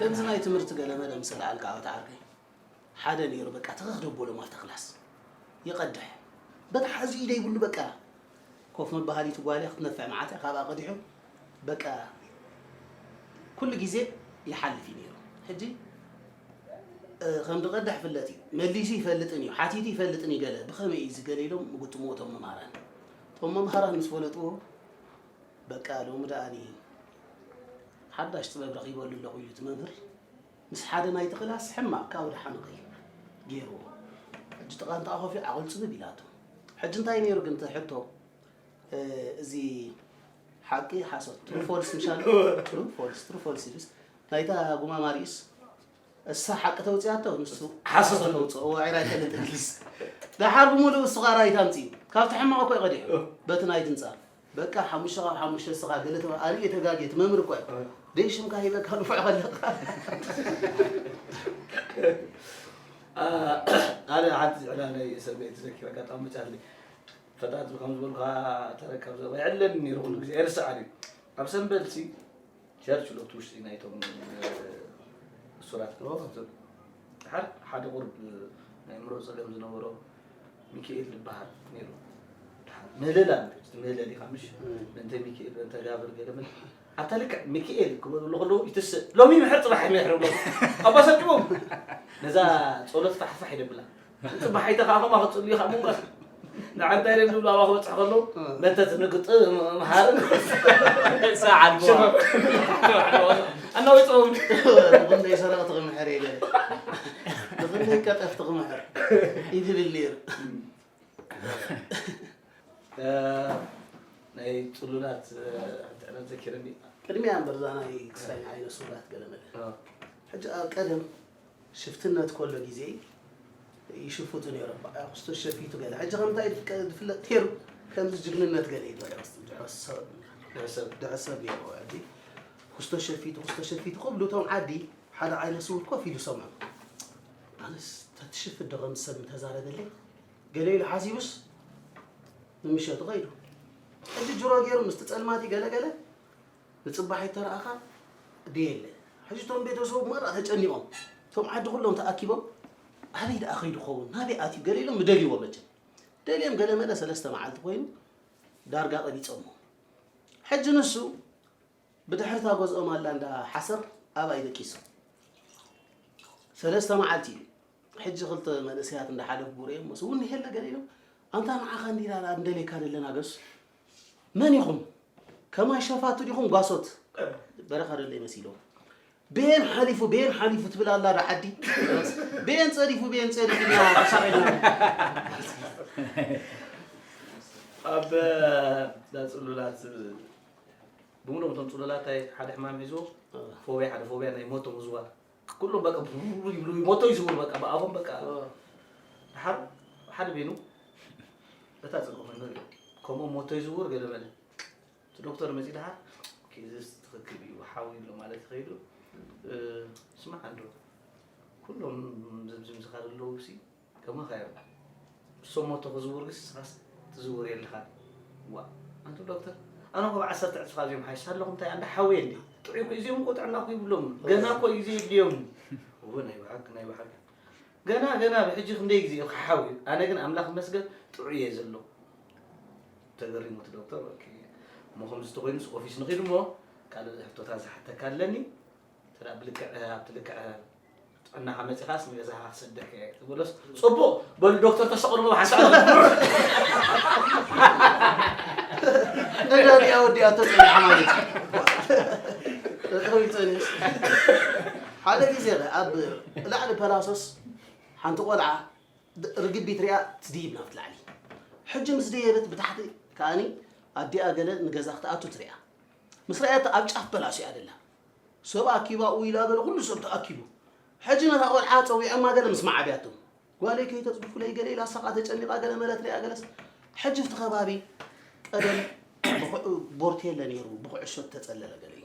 ከምዚ ናይ ትምህርቲ ገለ መለ ምስ ኣልዓልካ፣ ኣወት ዓርከይ፣ ሓደ ነይሩ፣ በቃ፣ ተኸኽ ደቦሎም ኣብታ ክላስ። ይቐድሕ። በታ ሓዚ ኢደ ይብሉ፣ በቃ። ኮፍ መበሃሊት ጓል እያ ክትነፍዕ መዓት እያ፣ ካብኣ ቀዲሑ፣ በቃ፣ ኩሉ ግዜ ይሓልፍ እዩ ነይሩ። ሕጂ፣ እ፣ ከም ዝቐድሕ ፍለጥ እዩ። መሊሱ ይፈልጥን እዩ፣ ሓቲቱ ይፈልጥን እዩ ገለ። ብኸመይ እዩ እዚ ገለ ኢሎም ምጉጥምዎ እቶም መምሃራን። እቶም መምሃራን ምስ ፈለጥዎ፣ በቃ፣ ሎሚ ደኣኒ ሓዳሽ ጥበብ ረኺበሉ ኣለኹ ኢሉ እቲ መምህር። ምስ ሓደ ናይቲ ክላስ ሕማቕ ካብኡ ደሓመቐ እዩ ገይርዎ። ሕጂ ጥቓ እንተ ኣኾፊ ዓቕሉ ጽብብ ኢላቶ። ሕጂ እንታይ ነይሩ ግን እቲ ሕቶ? እ፣ እዚ ሓቂ ሓሶት፣ ትሩ ፎልስ ምሻል? ትሩ ፎልስ፣ ትሩ ፎልስ ኢሉስ። ናይታ ጉማማ ሪእስ እሳ ሓቂ ተውጽኣቶ፣ ንሱ ሓሶት ሓሶት ተውጽኦ። ተውጽኦ። ዋዒራ ኣይፈልጥን ኢሉስ። ደሓር ብምሉእ እሱ ኻራ ኣይታምጽኡ። ካብቲ ሕማቕ እኮ እዩ ቀዲሑ። እ። በቲ ናይ ድምጻ። በቃ ሓሙሽተ ካብ ሓሙሽተ እስኻ ገለ ተባ-፣ ኣነ እየ ተጋግየ፣ እቲ መምህር እኮ እዩ። እ። ደይ ሽምካ ሂበካ ንፉዕ ከለኻ። ኣ-፣ ኣነ ሓንቲ ዕላል ናይ ሰብ ቤት ዘኪረ ኣጋጣሚ መጫትኒ። ፈጣጥ ከም ዝበልካ ተረከብ ዘ-፣ የዕለኒ ነይሩ ኩሉ ግዜ፣ ኣይርስዓን እዩ። ኣብ ሰንበልሲ ቸርች ሎት ውሽጢ ናይቶም፣ እ፣ እሱራት ኦ። ሓደ፣ ሓደ ቁሩብ ናይ ኣእምሮ ጸገም ዝነበሮ ሚካኤል ዝበሃል ነይሩ። ድሓር ምህለል ኣሎ፣ እቲ ምህለል ኢኻ ምሽ? እም። በእንተ ሚካኤል፣ በእንተ ጋብር ገለ መለ። ኣብታ ልክዕ ሚካኤል ክብሉ ከለዉ ይትስእ። ሎሚ ይምሕር ጽባሕ ይምሕር ብሎ። ኣባሳጭዎም። ነዛ ጸሎት ፋሕፋሕ ይደብላ። ጽባሕ ኣይተ ከኣ ከምኣ ክጽልዩ ከኣ ምንጓስ። ንዓንታ ኢለ ዝብሉ ኣብኣ ክበጽሕ ከለዉ፣ እ። በእንተ ትንግጥ መሃርን። ሰዓት ሽፈር። ኣናዊጾም። ብኽንደይ ሰረቕቲ ክምሕር እየ ገለ። ብኽንደይ ቀጠፍቲ ክምሕር። ይትብል ነይሩ። እ፣ ናይ ጽሉላት፣ እ፣ ሓንቲ ዕለት ዘኪረኒ። ቅድሚያ እምበር እዛ ናይ ክስታይ ዓይነ ስውራት ገለ መለ። እ። ሕጂ ኣብ ቀደም ሽፍትነት ከሎ ግዜ ይሽፍቱ ነይሮም። በቃ ክስቶ ሸፊቱ ገለ። ሕጂ ከም እንታይ ድፍቀ-፣ ድፍለጥ ነይሩ? ከምዚ ጅግንነት ገለ እዩ። በቃ ድሕሰብ፣ ድሕሰብ። ድሕሰብ ነይሩ። ሕጂ ክስቶ ሸፊቱ፣ ክስቶ ሸፊቱ ክብሉ እቶም ዓዲ ሓደ ዓይነ ስውር ኮፍ ኢሉ ሰምዖም። ኣነስ ተትሽፍት ዶ ከም ሰብ ምተዛረበለይ? ገለ ኢሉ ሓሲቡስ ንምሸቱ ከይዱ። ሕጂ ጅሮ ገይሩ ምስቲ ጸልማቲ ገለ ገለ ንጽባሕ ይተረኣኻ ድየለ። ሕጂ እቶም ቤተሰቡ መራ ተጨኒቖም። እቶም ዓዲ ኩሎም ተኣኪቦም፣ ኣበይ ደኣ ከይዱ ኸውን? ናበይ ኣትዩ? ገለ ኢሎም ምደልይዎ መቸም። ደልዮም ገለ መለ ሰለስተ መዓልቲ ኮይኑ ዳርጋ ቀቢጾሞ። ሕጂ ንሱ ብድሕሪ እታ ገዝኦም ኣላ እንዳ ሓሰር ኣብኣ እዩ ደቂሱ። ሰለስተ መዓልቲ እዩ። ሕጂ ክልተ መንእሰያት እንዳሓለፉ ብርእዮም፣ ምስ እውን ንሄለ ገለ ኢሎም፣ ኣንታ ንዓኻ እንዲና ንደልየካ ዘለና ገስ መን ኢኹም? ከማይ ሸፋቱ ዲኹም ጓሶት? በረኻ ደሎ ይመሲሎም። ቤን ሓሊፉ፣ ቤን ሓሊፉ ትብል ኣላ ዶ ዓዲ? ቤን ጸዲፉ፣ ቤን ጸዲፉ ኢና ተሳቒልና። ኣብ፣ እ፣ ዳጽሉላት ብምሉኦም እቶም ጽሉላት እንታይ ሓደ ሕማም ሒዝዎ፣ እ። ፎብያ፣ ሓደ ፎብያ ናይ ሞቶ ምዝዋር። ኩሎም በቃ ቡሩሩ ይብሉ፣ ሞቶ ይዝውር በቃ ብኣፎም በቃ። እ። ድሓር ሓደ በይኑ እታ ጽቡቕ መምህር እዩ። ከምኡ ሞቶ ይዝውር ገለ መለ። እቲ ዶክተር መጺኡ ድሓር፣ "ኦኬ፣ እዚስ ትኽክል እዩ፣ ሓዊ ኣሎ ማለት ይኸይዱ። እ፣ ስማዕ እንዶ፣ ኩሎም ዘምዝምዝኻ ዘለዉ ሲ፣ ከማኻ እዮም። እሶም ሞቶ ክዝውር ግስ ንስኻስ ትዝውር የለኻን። ዋ፣ ኣንቱ ዶክተር፣ ኣነ እኮ ብዓሰርተ ዕጽፊ ካብዚኦም ሓይሽ ኣለኹም፣ እንታይ ኣንዳ ሓውየ እንዲ? ጥዑይ እኮ፣ እዚኦም እኮ ጥዕና እኮ ይብሎም። ገና እኮ ግዜ የድልዮም። እወ፣ ናይ ብሓቂ፣ ናይ ብሓቂ። ገና፣ ገና ብሕጂ ክንደይ ግዜ እዩ ክሓውዩ? ኣነ ግን ኣምላኽ ይመስገን ጥዑይ እየ ዘሎ። ተገሪሙ እቲ ዶክተር፣ ኦኬ። እሞ ከምዚ ተኾይኑስ ኦፊስ ንኺድ እሞ ካልእ ሕቶታት ዝሓተካ ኣለኒ። ተራ ብልክዕ፣ ኣብቲ ልክዕ ጥዕናኻ መጺኻስ ንገዛኻ ክሰደካ እየ ትብሎስ፣ ጽቡቕ፣ በሉ ዶክተር ተሰቕሉ ሓሳብ። ነዳዲኣ ወዲኣቶ ጸኒሓ ማለት እዩ። ተጠቒሙ ጸኒሕስ። ሓደ ግዜ ኣብ ላዕሊ ፐላሶስ ሓንቲ ቆልዓ ድ-፣ ርግቢት ሪኣ ትድይብ ናብቲ ላዕሊ። ሕጂ ምስ ደየበት ብታሕቲ ከኣኒ ኣዲኣ ገለ ንገዛ ክትኣቱ ትሪኣ። ምስ ረኣየቶ ኣብ ጫፍ ፐላሶ እያ ደላ። ሰብ ኣኪባ፣ ኡ ኢላ ገለ ኩሉ ሰብ ተኣኪቡ። ሕጂ ነታ ቆልዓ ጸዊዖማ ገለ ምስ መዓብያቶም። ጓለይ ከይተጽድፉለይ ገለ ኢላ ሳቓ ተጨኒቓ ገለ መለት ሪኣ ገለስ። ሕጂ ኣብቲ ከባቢ ቀደም ብኩ-፣ ቦርቴለ ነይሩ፣ ብኩዕሾ እተጸለለ ገለ እዩ።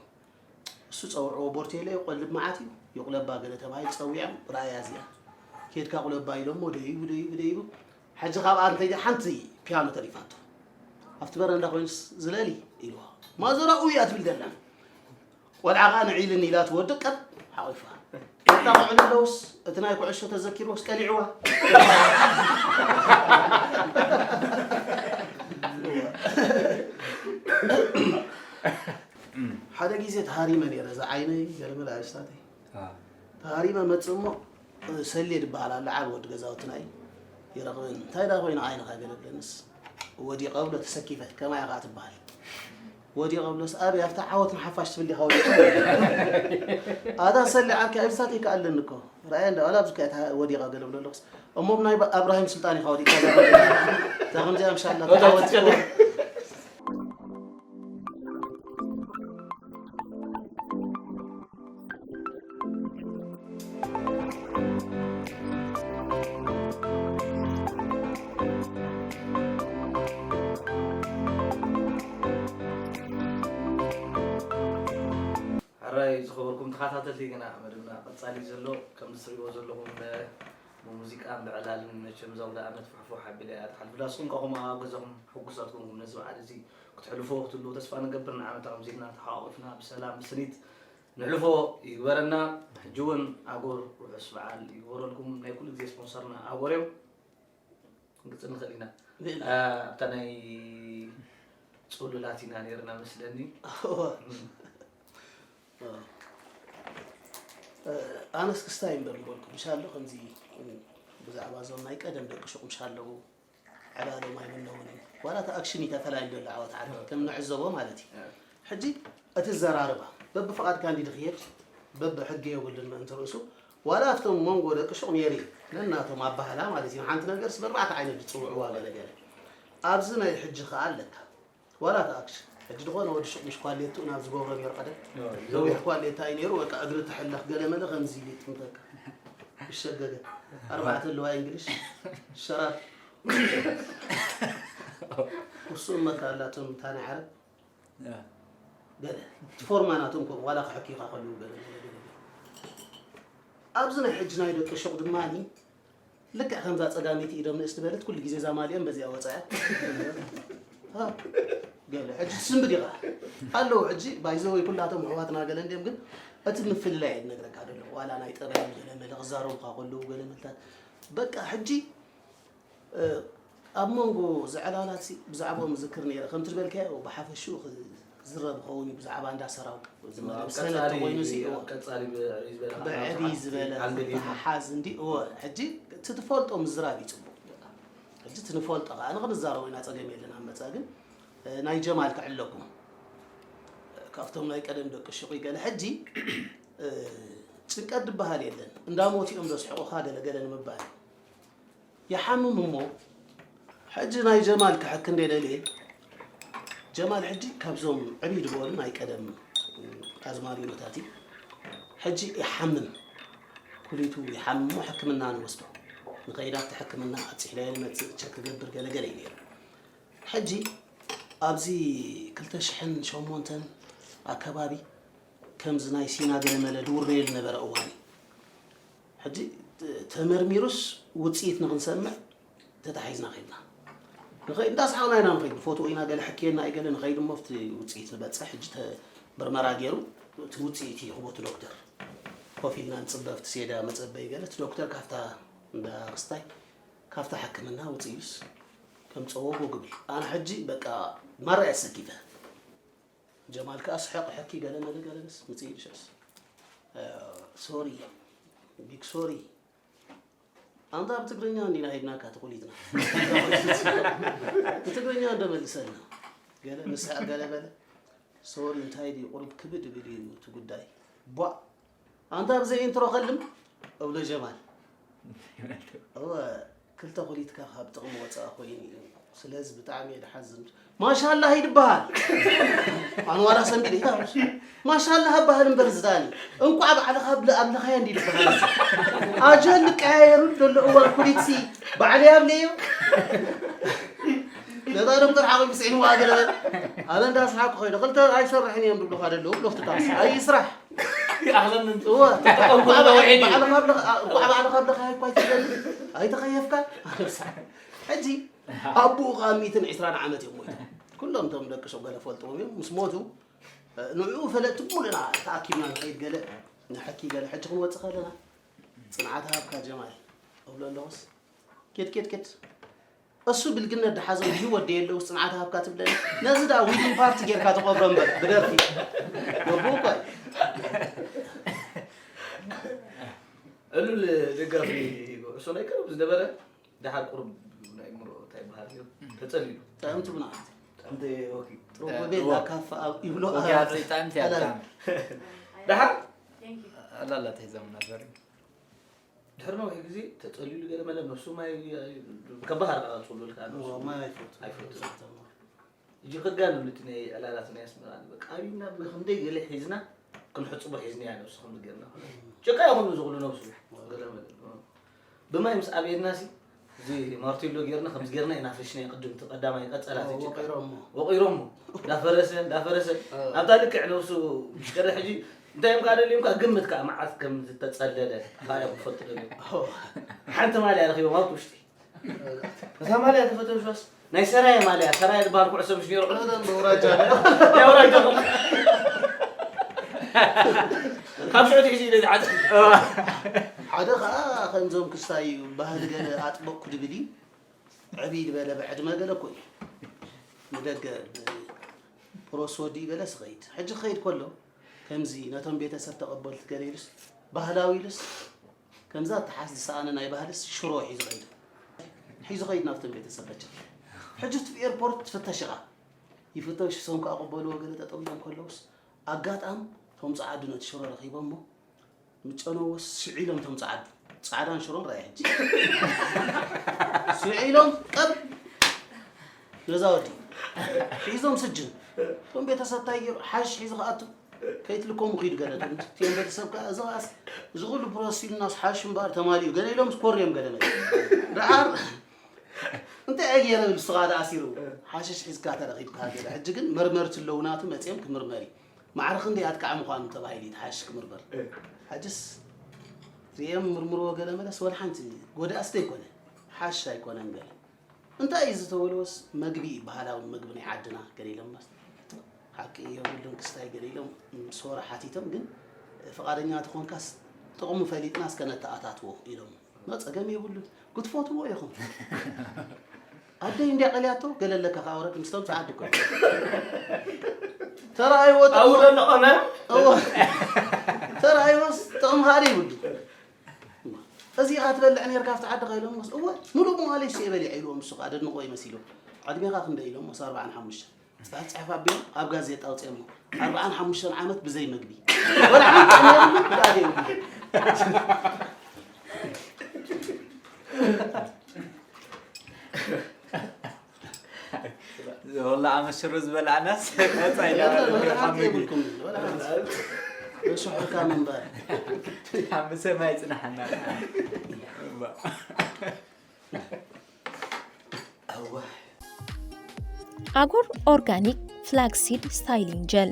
እሱ ጸውዕዎ ቦርቴለ ይቆልብ መዓት እዩ፣ ይቑለባ ገለ ተባሂሉ ጸዊዖም፣ ረኣያ እዚኣ። ኬድካ ቁለባ ኢሎሞ ደይቡ፣ ደይቡ፣ ደይቡ። ሕጂ ካብኣ እንታይ ሓንቲ ፒያኖ ተሪፋቶ። ኣብቲ በረንዳ ኮይኑስ ዝለሊ ኢልዋ። ማዘራ ኡይ እያ ትብል ዘላ። ቆልዓ ኸኣ ንዒልኒ ኢላ ትወድቅ ቀጥ ሓቒፋ። የጣቕዑ ኣለውስ፣ እቲ ናይ ኩዕሾ ተዘኪርዎስ ቀሊዕዋ። ሓደ ግዜ ተሃሪመ ነይረ፣ እዛ ዓይነይ ገለመለ ኣርእስታተይ። ተሃሪመ መጽእ እሞ፣ ሰሌ ዝበሃል ኣሎ፣ ዓቢ ወዲ ገዛውትና እዩ። ይረኽበኒ። እንታይ ደኣ ኮይና ዓይንኻ ገለ ብለንስ። ወዲቐ ብሎ ተሰኪፈ፣ ከማይ ኢኻ ትበሃል። ወዲቐ ብሎስ፣ ኣበይ ኣብታ ዓወት ንሓፋሽ ትብል ዲኻ ወዲቕካ? ኣታ ሰሌ ዓርኪ፣ ኣብዚታት ይከኣለኒ እኮ። ራእየ እንዳ፣ ዋላ ኣብዚ ከኣ ወዲቐ ገለ ብሎ ኣለኹስ። እሞ ብናይ ባ-፣ ኣብራሂም ስልጣን ኢኻ ወዲቕካ። እዛ ከምዚኣ ምሻላ ወዲቕካ ተዓወት ትከደ። ሕራይ ዝኸበርኩም ተኸታተልቲ፣ ግና መደብና ቀጻሊ እዩ ዘሎ። ከም እትሪእዎ ዘለኹም፣ ብ-፣ ብሙዚቃን ብዕላልን መቸም እዛ ኣውደ ዓመት ፋሕፋሕ ኣቢላ እያ ትሓልፍ። ንስኹም ከኣ ከምኡ ኣብ ገዛኹም ሕጉሳት ኮንኩም ነዚ በዓል እዚ ክትሕልፎ ክትህልዉ ተስፋ ንገብር። ንዓመታ ከምዚልና ተሓቋቒፍና ብሰላም ብስኒት ንሕልፎ ይግበረና። ሕጂ እውን ኣጎር ርሑስ በዓል ይግበረልኩም። ናይ ኩሉ ግዜ ስፖንሰርና ኣጎር እዮም። ክንቅጽል ንኽእል ኢና። ብእላ። እ፣ ኣብታ ናይ ጽሉላት ኢና ነይርና መስለኒ። እወ። እም። እወ። እ፣ ኣነስ ክስታይ እምበር ዝበልኩ፣ ምሻሎ ከምዚ፣ እም፣ ብዛዕባ እዞም ናይ ቀደም ደቂ ሹቕ ምሻለዉ ዕላሎም ኣይምነውን እዩ። ዋላ እቲ ኣክሽን እዩ ተፈላልዩ ዘሎ ዓወት ዓዲ፣ ከም ንዕዘቦ ማለት እዩ። እ። ሕጂ እቲ ዘራርባ በብፍቓድካ እንዲ ድኽየድ፣ በብሕጊ የብሉን ምእንቲ ርእሱ፣ ዋላ ኣብቶም መንጎ ደቂ ሹቕ ነይሩ እዩ። ነናቶም ኣባህላ ማለት እዩ። ሓንቲ ነገርስ ብኣርባዕተ ዓይነት ዝጽውዕዋ ገለ ገለ። ኣብዚ ናይ ሕጂ ከኣ ኣለካ። ዋላ እቲ ኣክሽን። ሕጂ ዝኾነ ወዲ ሹቕ ምሽ ኳሌትኡ ናብ ዝገብሮ ነይሩ ቀደም። እ፣ ነዊሕ ኳሌታ እዩ ነይሩ፣ በቃ እግሪ ትሕለኽ ገለ መለ ከምዚ ኢሉ ይጥምተካ። ይሸገገ። ኣርባዕተ ኣለዋ እንግሊሽ። ሸራብ። ኩርሱ እመካ ኣላቶም እታ ናይ ዓረብ። ያ። ገለ። እቲ ፎርማ ናቶም ከምኡ ዋላ ክሕክዩኻ ከለዉ ገለ፣ ገለ፣ ገለ፣ ገለ። ኣብዚ ናይ ሕጂ ናይ ደቂ ሹቕ ድማኒ ልክዕ ከምዛ ጸጋመይቲ ኢዶም ንእስ ዝበለት ኩሉ ግዜ እዛ ማልኦም በዚኣ ወጻያ። ሃ፣ ገለ። ሕጂ ትስንብድ ኢኻ። ኣለዉ ሕጂ ባይዘወይ ኩላቶም ኣሕዋትና ገለ እንድዮም፣ ግን እቲ ምፍልላይ እየ ዝነግረካ ዘለኹ። ዋላ ናይ ጠባዮም ገለ መለ ክዛረቡኻ ከለዉ ገለ መልታት። በቃ ሕጂ እ፣ ኣብ መንጎ እዚ ዕላላት ሲ ብዛዕባኦም ዝዝክር ነይረ። ከምቲ ዝበልካዮ ብሓፈሽኡ ክዝረብ ክኸውን እዩ ብዛዕባ እንዳ ሰራው። ዝመደብ ኣብ ሰነድ ቀጻሊ፣ ተኾይኑ ሲ፣ እዎ። ኣብ ቀጻሊ ብዕብይ ዝበለ ብዕብይ ዝበለ ኣንግል እዩ። ክተሓሓዝ እንዲ፣ እዎ። ሕጂ እቲ ትፈልጦ ምዝራብ እዩ ጽቡቕ። ሕጂ እቲ ንፈልጦ ከኣ ንኽንዛረቦ ኢና፣ ጸገም የለን። ኣብ መጻ ግን፣ እ፣ ናይ ጀማል ክዕለኩም። ካብቶም ናይ ቀደም ደቂ ሹቕ ገለ ሕጂ፣ እ፣ ጭንቀት ዝበሃል የለን። እንዳ ሞት እዮም ዘስሕቑኻ ገለ ገለ ንምባል። ይሓምም እሞ፣ ሕጂ ናይ ጀማል ክሕክ እንደ ደልየ፣ ጀማል ሕጂ ካብዞም ዕብይ ዝበሉ ናይ ቀደም ኣዝማሪኖታት እዩ። ሕጂ ይሓምም፣ ኩሊቱ ይሓምም እሞ ሕክምና ንወስዶ። ንኸይድ ኣብቲ ሕክምና ኣብጺሕናዮ ንመጽእ፣ ቸክ ክገብር ገለ ገለ እዩ ነይሩ። ሕጂ ኣብዚ ክልተ ሽሕን ሸሞንተን ኣከባቢ ከምዚ ናይ ሲና ገለ መለ ድውር በይሉ ነበረ እዋን እዩ። ሕጂ ተ-፣ ተመርሚሩስ ውጽኢት ንኽንሰምዕ ተታሒዝና ኸይድና። ንኸይድ እንዳሰሓቕና ኢና ንኸይድ። ንፎቶ ኢና ገለ ሕክየና እዩ ገለ ንኸይድ እሞ ኣብቲ ውጽኢት ንበጽሕ። ሕጂ ተ-፣ ምርመራ ገይሩ እቲ ውጽኢት ይህቦ እቲ ዶክተር። ኮፍ ኢልና ንጽበ ኣብቲ ሴዳ መጸበይ ገለ እቲ ዶክተር ካብታ እንዳ ክስታይ ካብታ ሕክምና ውጽኢትስ ከምጸዎ ጉግብ እዩ። ኣነ ሕጂ በቃ ማራ እየ ተሰኪፈ። ጀማል ከኣ ስሐቕ ሕኪ ገለ መለ ገለ ምስ ምጽኢ ድሸስ። እ፣ ሶሪ፣ ቢግ ሶሪ። ኣንታ ብትግርኛ እንዲና ሄድናካ ተኾሊትና። ብትግርኛ እንዶ መልሰልና። ገለ ንስሐቕ ገለ በለ። ሶሪ እንታይ ድዩ ቁሩብ ክብድ ይብል እዩ እቲ ጉዳይ። ቧእ። ኣንታ ብዘይ ኢንትሮ ከልም እብሎ ጀማል። እወ፣ ክልተ ኩሊትካ ካብ ጥቕሚ ወፃኢ ኮይኑ እዩ። ስለዚ ብጣዕሚ እየ ድሓዝን። ማሻላህ ይድበሃል። ኣነ ዋላ ሰንቢደ ይታ። ማሻላህ እበሃል እምበር ዝዳኒ። እንቋዕ ባዕልኻ ብለ ኣብለኻዮ እንዲ ይድበሃል። ኣጀል ልቀያየሩ ዘሎ እዋን ኩሊትሲ ባዕለይ ኣብለዮ። ነታ ዶክተር ሓቆይ ብስዒን ዋገለ። ኣነ እንዳስሓቅ ኮይነ፣ ክልተ ኣይሰርሕን እዮም ዝብሉኻ ዘለዉ፣ ሎፍቲ ታክሲ። ኣይስራሕ። ይኣኽለኒ እንጂ። እወ። ተጠቀምኩ እንቋዕ ባዕለ-፣ ውዒድ እዩ። ባዕልኻ ብለኻ፣ እንቋዕ ባዕልኻ ብለኻ እኳ ኣይትደሊ። ኣይተኸየፍካ? ሕጂ፣ ኣቦኡ ኸዓ ሚእትን ዕስራን ዓመት እዮም ሞይቶም። ኩሎም እቶም ደቂ ሸጎለ ፈልጥዎም እዮም። ምስ ሞቱ፣ ንዕኡ ፈለጥቲ ሙሉእና ተኣኪብና ንኸይድ ገለ። ንሐኪ ገለ ሕጂ ክንወጽእ ከለና ጽንዓት ሃብካ ጀማል እብሎ ኣለኹስ ኬድ ኬድ ኬድ እሱ ብልግነት ድሓዞም እዩ ወዲ የለውስ ጽንዓት ሃብካ ትብለኒ ነዚ ዳ ዊዲንግ ፓርቲ ጌርካ ተቐብሮ እምበር ብደርፊ ገቡ እኳ እዩ። ዕሉል ደጋፊ ኩዕሶ ናይ ቀረብ ዝነበረ ደሓር ቁሩብ ናይ ምሮ እንታይ በሃል እዩ ተጸሊሉ። ጥዕምቲ ቡና ዓቲ። እንተ ኦኬ። ጥሩምቤላ ካፋ ኣብ ይብሎ። ኦኬ፣ ኣጽይ ጥዕምቲ እያ፣ ብጣዕሚ። ደሓር ኣላላ ተሂዞምና ዘሪ። ድሕሪ ነዊሕ ግዜ ተጸሊሉ ገለ መለ ነብሱ ማይ ከባህር ኣጽሉልካ ነብሱ ማይ ኣይፈቱ። ኣይፈቱ። ሕጂ ከጋንኑ እቲ ናይ ዕላላት ናይ ኣስመራ በቃ ኣብና ብክንደይ ገለ ሒዝና ክንሕጽቦ ሒዝና ነብሱ ከም ገርና ጭቃ ይኹን ዝኽሉ ነብሱ ገለ መለ ብማይ ምስ ኣብየና ሲ እዚ ማርቴሎ ጌርና ከምዚ ጌርና ይናፈሽና ቅድም እቲ ቀዳማይ ቀጸላ እቲ ጭቃ ወቂሮሞ ወቂሮሞ እንዳፈረሰ እንዳፈረሰ ኣብታ ልክዕ ነብሱ ሽከረ ሕጂ እንታይ እዮም ከዓ ደልዮም ከዓ ግምት ከዓ መዓት ከም ዝተጸለለ ካዮም ክፈልጡ ደልዮም ሓንቲ ማልያ ረኺቦም ኣብቲ ውሽጢ እዛ ማልያ ተፈተሹስ ናይ ሰራየ ማልያ ሰራየ ዝበሃል ኩዕሶ ምሽ ነይሩ በውራጃ ናይ ወራጃ ካብ ሽዑ ትሕዚ ኢለ ዝዓፀ ሓደ ከዓ ከምዞም ክስታይ ባህሊ ገለ ኣጥበቅኩ ድብል እዩ ዕብይ ዝበለ ብዕድመ ገለ እኮ እዩ ንደገ ፕሮስ ወዲ ገለ ስኸይድ ሕጂ ክኸይድ ከሎ ከምዚ ነቶም ቤተሰብ ተቐበልቲ ገለ ኢሉስ ባህላዊ ኢሉስ ከምዛ ተሓስ ዝሰኣነ ናይ ባህልስ ሽሮ ሒዙ ኸይዱ ሒዙ ኸይድ ናብቶም ቤተሰብ በቸ ሕጂ እቲ ኤርፖርት ትፍተሽ ኢኻ ይፍተሽ እሶም ከዓ ቅበልዎ ገለ ጠጠው ኢሎም ከለውስ ኣጋጣም ቶም ፀዓዱ ነቲ ሽሮ ረኺቦሞ ምጨነዎ ስዒሎም ቶም ጸዓዱ ጻዕዳን ሽሮን ራእየ ሕጂ ስዒሎም ጠብ ነዛ ወዲ ሒዞም ስጅን ቶም ቤተሰብ ታይ ገይሩ ሓሽ ሒዙ ከኣቱ ከይትልኮሙ ኪዱ ገለ ቶም ቲኦም ቤተሰብ ከኣ እዚ ከኣስ እዚ ኩሉ ፕሮሲልናስ ሓሽ እምበኣር ተማሊኡ ገለ ኢሎም ስኮርዮም ገለ መ ደዓር እንታይ ኣየ ገይረ ብል ስኻ ደኣ ኣሲሩ ሓሽሽ ሒዝካ ተረኺብካ ገለ ሕጂ ግን መርመርቲ ኣለዉ ናቱ መፅኦም ክምርመር እዩ ማዕረ ክንደይ ኣጥቃዕ ምዃኑ ተባሂሉ እዩ ተሓሽሽ ክምርመር ሕጅስ ርእዮም ምርምርዎ ገለ መለስ ወላ ሓንቲ ጎዳእስ ዘይኮነ ሓሽ ኣይኮነን ገለ እንታይ እዩ ዝተበልዎስ መግቢ እዩ ባህላዊ ምግቢ ናይ ዓድና ገለ ኢሎምስ ሓቂ የብሉን ክስታይ ገለ ኢሎም ሶራ ሓቲቶም ግን ፍቓደኛ ተኾንካስ ጥቕሙ ፈሊጥና እስከ ነተኣታትዎ ኢሎም ኖ ጸገም የብሉን ክትፈትዎ ኢኹም ኣደይ እንዲያ ቀልያቶ ገለ ኣለካ ካብ ወረድ ምስቶም ጸዓዱ እኮ ተራእይዎ ኣብኡ ዘሎ ቀመም እወ ተራእይዎስ ጥቕሚ ሓደ ይብሉ እዚ ኢኻ ትበልዕ ነርካ ኣብቲ ዓዲ ከይሎም እወ ሙሉእ መዋለይ ሲ በሊዐ ኢልዎም ንሱ ከዓ ደድንቆ ይመሲሉ ዕድሜኻ ክንደ ኢሎም ስ ኣርባዓን ሓሙሽተ ፅሕፍ ፅሕፍ ኣቢሎም ኣብ ጋዜጣ ኣውፅኦሞ ኣርባዓን ሓሙሽተን ዓመት ብዘይ መግቢ ወላ ሓንቲ ዕድመ የብሉ ብዳድ የብሉ ወላ ኣመሽሩ ዝበላዕናስ ነፃ ኢና የለን ወላ ሓንቲ የብልኩም ወላ ሓንቲ ብሽሕርካ ምንባር ሓምሰ ማይ ይፅናሓና እወ ኣጎር ኦርጋኒክ ፍላክሲድ ስታይሊንግ ጀል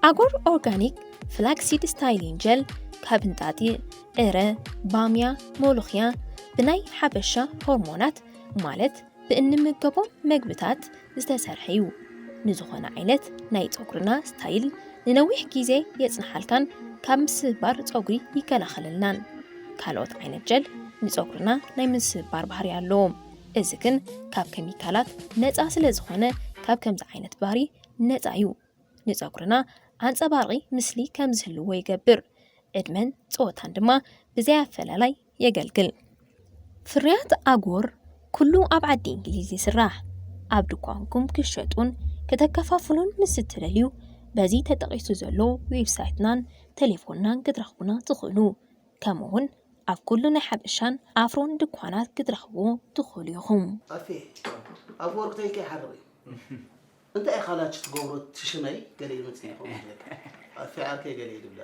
ኣጎር ኦርጋኒክ ፍላክሲድ ስታይሊንግ ጀል ካብ እንጣጢዕ፣ ዕረ፣ ባምያ፣ ሞሎኽያ ብናይ ሓበሻ ሆርሞናት ማለት ብእንምገቦም መግብታት ዝተሰርሐ እዩ። ንዝኾነ ዓይነት ናይ ጸጉርና ስታይል ንነዊሕ ግዜ የጽንሓልካን ካብ ምስባር ጸጉሪ ይከላኸለልናን። ካልኦት ዓይነት ጀል ንጸጉርና ናይ ምስባር ባህሪ ኣለዎም። እዚ ግን ካብ ከሚካላት ነጻ ስለ ዝኾነ ካብ ከምዚ ዓይነት ባህሪ ነጻ እዩ። ንጸጉርና ኣንጸባርቒ ምስሊ ከም ዝህልዎ ይገብር። ዕድመን ጸወታን ድማ ብዘይ ኣፈላላይ የገልግል። ፍርያት ኣጎር ኩሉ ኣብ ዓዲ እንግሊዝ ይስራሕ። ኣብ ድኳንኩም ክሸጡን ከተከፋፍሉን ምስ እትደልዩ በዚ ተጠቒሱ ዘሎ ዌብሳይትናን ቴሌፎንናን ክትረኽቡና ትኽእሉ። ከምኡ እውን ኣብ ኩሉ ናይ ሓበሻን ኣፍሮን ድኳናት ክትረኽብዎ ትኽእሉ ኢኹም። ኣፌ ኣፈወርቂ ተይልካ ይሓርቕ እዩ እንታይ ኢኻ ላች ትገብሮ ትሽመይ ገለ ይመፅእ ይኸውን ኣፌ ዓርከይ ገለ ይድብላ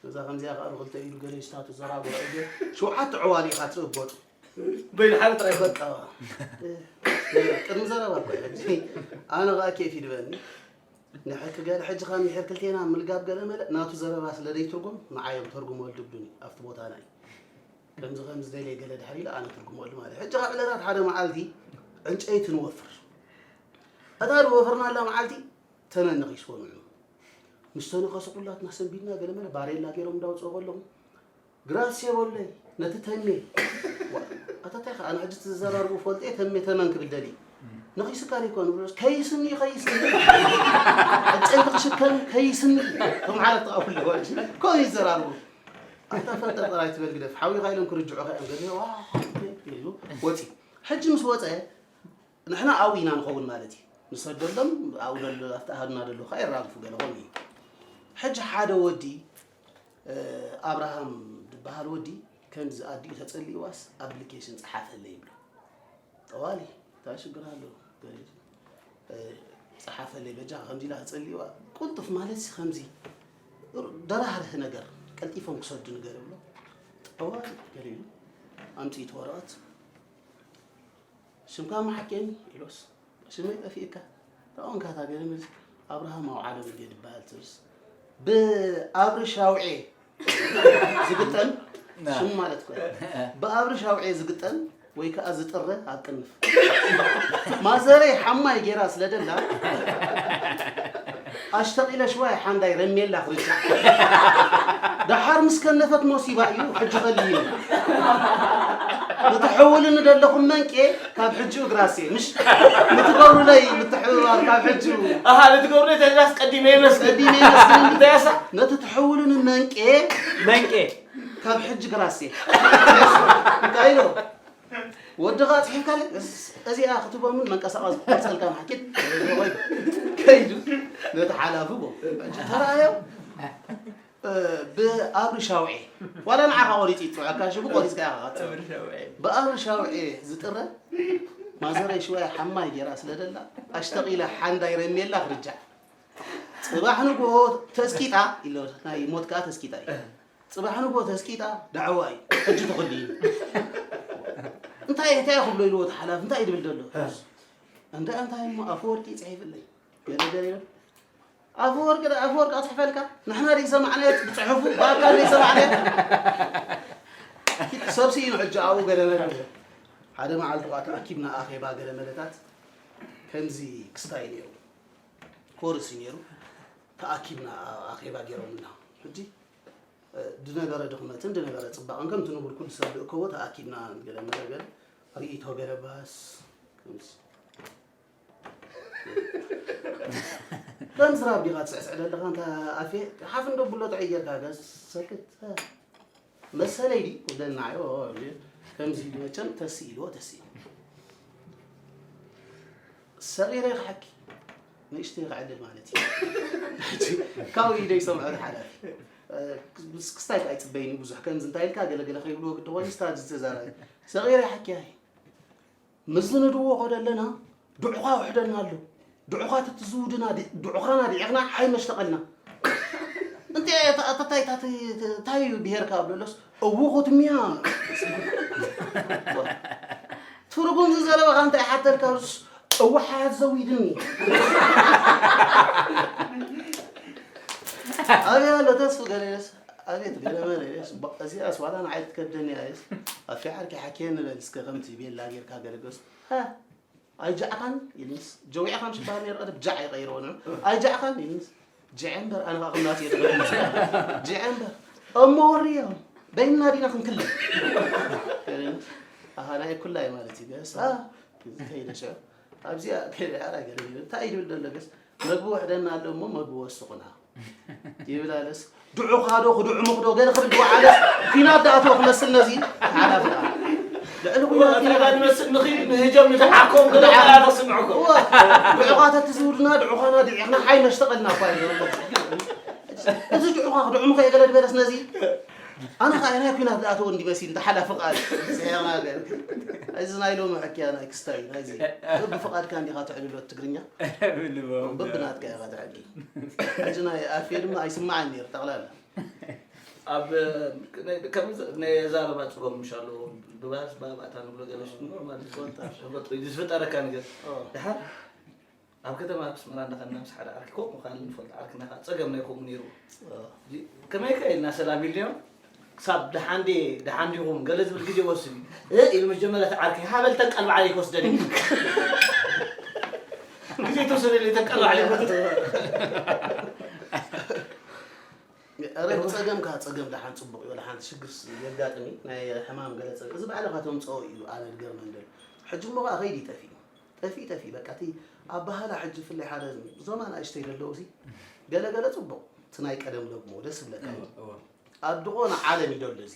እዛ ከምዚኣ ከዓ ብክልተ ኢዱ ገለ ስታቱ ዘራጎ እየ ሸውዓተ ዕዋል ኢኻ ትእበጡ በይኑ ሓደ ጥራይ ይፈጥ በቃ ቅድሚ ዘረባ እኮ እዩ ሕጂ ኣነ ከዓ ኬፍ ይድበኒ ንሕኪ ገለ ሕጂ ካብ ምሕር ክልቴና ምልጋብ ገለ መለ ናቱ ዘረባ ስለ ዘይትርጉም ንዓዮም ተርጉሞ ልድብሉኒ ኣብቲ ቦታና እዩ ከምዚ ከምዚ ደልየ ገለ ድሕር ኢለ ኣነ ትርጉመሉ ማለት ሕጂ ካብ ዕለታት ሓደ መዓልቲ ዕንጨይቲ ንወፍር እታ ዝወፈርናላ መዓልቲ ተመን ነኺስዎ ንዑ ምስ ተነኸሱ ኩላትና ሰንቢድና፣ ገለ መለ ባሬላ ገይሮም እንዳውፅኦ ከለኹ፣ "ግራስ የበለይ፣ ነቲ ተሜ!" ዋ፣ ኣታ ታይ ኸዓ ንሕጂ ትዘራርቡ ፈልጠ፣ ተሜ ተመን ክብል ደሊ። "ነኺስካ ዶ ይኮን?" ብሎ፣ "ከይስኒ፣ ከይስኒ። ዕጨይቲ ክሽከም፣ ከይስኒ።" ከም ዓረብ ተቐብሎ፣ ከምኡ ይዘራርቡ። ኣታ ፈጠር ጥራይ ትበል ግደፍ፣ ሓዊኻ ኢሎም ክርጅዑኻ እዮም። ገለ ዋ፣ ኢሉ ወፂ። ሕጂ ምስ ወፀ፣ ንሕና ኣብኡ ኢና ንኸውን ማለት እዩ። ንሰደሎም ኣብኡ ዘሎ፣ ኣብቲ ኣሃዱና ዘሎ ከዓ የራግፉ ገለ ኾን እዩ። ሕጂ ሓደ ወዲ፣ እ፣ ኣብርሃም ዝበሃል ወዲ ከምዚ ኣዲኡ ተጸሊእዋስ ኣፕሊኬሽን ጸሓፈለይ ይብሎ። ጠዋሊ፣ እንታይ ሽግር ኣለዎ? ገለ፣ እ፣ ጸሓፈለይ በጃ ከምዚ ኢላ ተጸሊእዋ። ቅልጡፍ ማለት ሲ ከምዚ ደራህርህ ነገር፣ ቀልጢፎም ክሰዱ ነገር ይብሎ። ጠዋሊ፣ ገለ ኢሉ ኣምጽእ እቲ ወረቐት። ሽምካ መሓኬኒ ኢሎስ፣ ሽመይ ጠፊእካ። ተቐንካታ ገለ መልሲ፣ ኣብርሃም ኣውዓሎም ገድ ይበሃል ትብልስ። ብኣብሪ ሻውዔ ዝግጠም ና። ሽም ማለት እኮ እዩ። ብኣብሪ ሻውዔ ዝግጠም ወይ ከዓ ዝጥረ ኣብ ቅንፍ። ማዘረይ ሓማይ ጌራ ስለ ደላ፣ ኣሽተቂለ ሽዋይ ሓንዳይ ረሜላ ክርጫ። ደሓር ምስ ከነፈት ሞሲባ እዩ፣ ሕጂ ከልዩ። ንትሕውልኒ ደለኹም መንቄ ካብ ሕጂ እግራሴ፣ ምሽ ንትገብሩለይ ምትሕብባር ካብ ሕጂ ኣሃ፣ ንትገብሩለይ ተዛስ ቀዲመ ይመስል። ቀዲመ ይመስል። እንታይ ያሳ? ነቲ ትሕውልኒ መንቄ መንቄ። ካብ ሕጂ ግራሴ። እንታይ ኢሎ? ወድኻ ጽሒፍካለይ? እስ-፣ እዚኣ ክትቦምን መንቀሳቐስ ክቆርጸልካ ማሕኪት ወይ ከይዱ ነቲ ሓላፊ ቦ። ሕጂ ተራእዮ፣ እ፣ ብኣብሪ ሻውዔ። ዋላ ንዓኻ ቆሪጹ ይጽውዐካ፣ ሽቡ ቆሪጽካ ኢኻ ቀጽል። ኣብሪ ሻውዔ። ብኣብሪ ሻውዔ ዝጥረ ማዘረይ ሽዋይ ሓማይ ጌራ ስለ ደላ፣ ኣሽተቂላ ሓንዳይ ረሜላ ክርጃዕ። ጽባሕ ንግሆ ተስኪጣ ኢሎ፣ ናይ ሞት ከኣ ተስኪጣ እዩ። ጽባሕ ንግሆ ተስቂጣ ዳዕዋ እዩ። ሕጂ ትኹል እዩ። እንታይ፣ እንታይ ክብሎ ኢልዎ እቲ ሓላፊ፣ እንታይ ድብል ደሎ? እንዳ እንታይ እሞ ኣፈወርቂ ጽሒፍለይ። ገለ ገለ ይብል። ኣፈወርቂ ዳ-፣ ኣፈወርቂ ኣጽሕፈልካ? ንሕና ደይ ሰማዕናዮ ብጽሑፉ፣ ብኣካል ደይ ሰማዕናዮ። ሰብ ስኢኑ ሕጂ ኣብኡ ገለ መለ። ሓደ መዓልቲ ከኣ ተኣኪብና ኣኼባ ገለ መለታት ከምዚ ክስታይ ነይሩ። ኮርስ እዩ ነይሩ። ተኣኪብና ኣኼባ ገይሮምና። ሕጂ፣ እ፣ ዝነበረ ድኽመትን ዝነበረ ጽባቐን ከምቲ ንቡር ኩሉ ሰብ ዝእከቦ ተኣኪብና ገለ መለ ገለ ርእይቶ ገለ ባስ ከምዚ። ከምዚ ራብ ዲኻ ትስዕስዕ ዘለኻ እንተ ኣፌ፣ ሓፍ እንዶ ብሎ ጥዑይ ጌርካ ገስ ሰክት። መሰለይ ድዩ? ወደና፣ ኦ፣ ከምዚ ኢሉ መቸም ተስእ ኢልዎ፣ ተስእ ኢሉ። ሰቒረ ክሓኪ፣ ንእሽተይ ክዕልል ማለት እዩ። ሕጂ ካብኡ ኢደ ይሰምዖ ሓላፊ። እ፣ ምስ ክስታይ ኣይጽበይኒ ብዙሕ ከምዚ እንታይ ኢልካ ገለገለ ከይብልዎ ግዲ ኾይኑ ስታድ ዝተዛረበ። ሰቒረ ይሓኪ ኣይ። ምስ ዝንድዎ ኸደ ኣለና፣ ድዑኻ ውሕደና ኣሎ። ድዑኻ ተትዝውድና፣ ድ-፣ ድዑኻና ድዒኽና ሓይ መሽተቐልና። እንተ፣ እታ፣ እታ፣ እታ፣ እታ፣ እታ፣ እንታይ እዩ ብሄርካ ኣብ ለሎስ፣ እዎ ኹትምያ። ትርጉም ዝዘረበኻ እንታይ ሓተልካ፣ እሱስ እዎ ሓያት ዘዊድኒ። ኣበይ ኣሎ ተስፉ ገለስ? ኣቤት ገለ መለ፣ እዚኣስ ዋላ ንዓይ ትከብደኒ እያ። ኣፌ ዓርኪ ሓኪየ ንበል እስከ ከምቲ ቤላ ጌርካ ገለ ገጽ። ሃ፣ ኣይጃዕኻን ኢልንስ፣ ጀዊዕኻ ምሽ በሃል ነይሩ፣ ቀደም ጃዕ ይቐይርዎ ንዑ። ኣይጃዕኻን ኢልንስ፣ ጅዐ እምበር፣ ኣነ ኸዓ ከም ናቲ እየ ተቐይሩ። ጅዐ እምበር፣ እሞ ወርዮም፣ በይንና ዲና ክንክልል። ኣሃ፣ ናይ ኩላይ ማለት እዩ፣ ገስ፣ አ፣ ከይደ ሽዑ። ኣብዚኣ ከይደ፣ ኣራ ገለ ይብል፣ እንታይ ይብል ደሎ ገስ፣ መግቢ ውሕደና ኣሎ እሞ መግቢ ወስኹና። ይብል ኣለስ። ድዑኻ ዶ ክድዕሙኽ ዶ ገለ ክብል ዝወዓለስ፣ ኲናት ዝኣተወ ክመስል ነዚ ሓላፊ ደኣ። ልዕሊ ኲናት እታ ኢና። ዳ ንመስል ንኺድ ንህጀም ንትዓኮም ገለ ንትዓኮም። ገለ ተስምዑኩም። እወ። ድዑኻ ተትዝውድና ድዑኻና ድዒኽና ሓይ መሽተቐልና እኳ እዩ ዘሎ። እዚ ድዑኻ ክድዕሙኸ ገለ ዝበለስ ነዚ። ኣነ ኸኣ ናይ ኲናት ዝኣተወ እንዲመሲል፣ እንተ ሓላፊ ቃል። ዝሄና ገር። እዚ ናይ ሎሚ ሕክያ ናይ ክስታይ፣ ናይዚ። ብፍቓድካ እንዲኻ ትዕልሎ ትግርኛ? ብልቦም። በብናትካ ኢኻ ትዕሊ። ሕጂ ናይ ኣፌ ድማ ኣይስማዕን ነይሩ፣ ጠቕላላ። ኣብ፣ ከም፣ ናይ ኣዛረባ ጽገም ምሽ ኣለዎ። ብባስ፣ ባባታ ንብሎ ገለ ሽሙ ማለት እዩ። ዝፈጠረካ ነገር። ኦ። ድሓር ኣብ ከተማ ኣስመራ እንዳኸድና ምስ ሓደ ዓርኪ ከምኡ ምዃን ንፈልጥ፣ ዓርክና ከኣ ጸገም ናይ ከምኡ ነይሩ። ኦ። እዚ ከመይ ከ ኢልና ሰላም ኢልናዮ? ክሳብ ደሓን ድየ፣ ደሓን ዲኹም? ገለ ዝብል ግዜ ወስድ እዩ። እ፣ ኢሉ መጀመርያ እቲ ዓርከይ፣ ሃበል ተንቀል ባዕለይ ክወስደኒ። ግዜ ተወሰደለይ፣ ተንቀል ባዕለይ ክወስድ። ጸገምካ ጸገም ደሓን ጽቡቕ እዩ፣ ወላ ሓንቲ ሽግርስ የጋጥም እዩ፣ ናይ ሕማም ገለ ጸገም፣ እዚ ባዕልኻ ተምጽኦ እዩ፣ ኣነ ዝገርመኒ ዘሎ። ሕጂ እሞ ከኣ ከይዱ እዩ ጠፊኡ። ጠፊኡ፣ ጠፊኡ፣ በቃ እቲ ኣበሃህላ ሕጂ ብፍላይ ሓደ እዞም ኣናእሽተይ ዘለዉ ሲ፣ ገለ ገለ ጽቡቕ፣ እቲ ናይ ቀደም ደግሞ ደስ ይብለካ እዩ። እወ፣ እወ። ኣብ ዝኾነ ዓለም እዩ ዘሎ እዚ።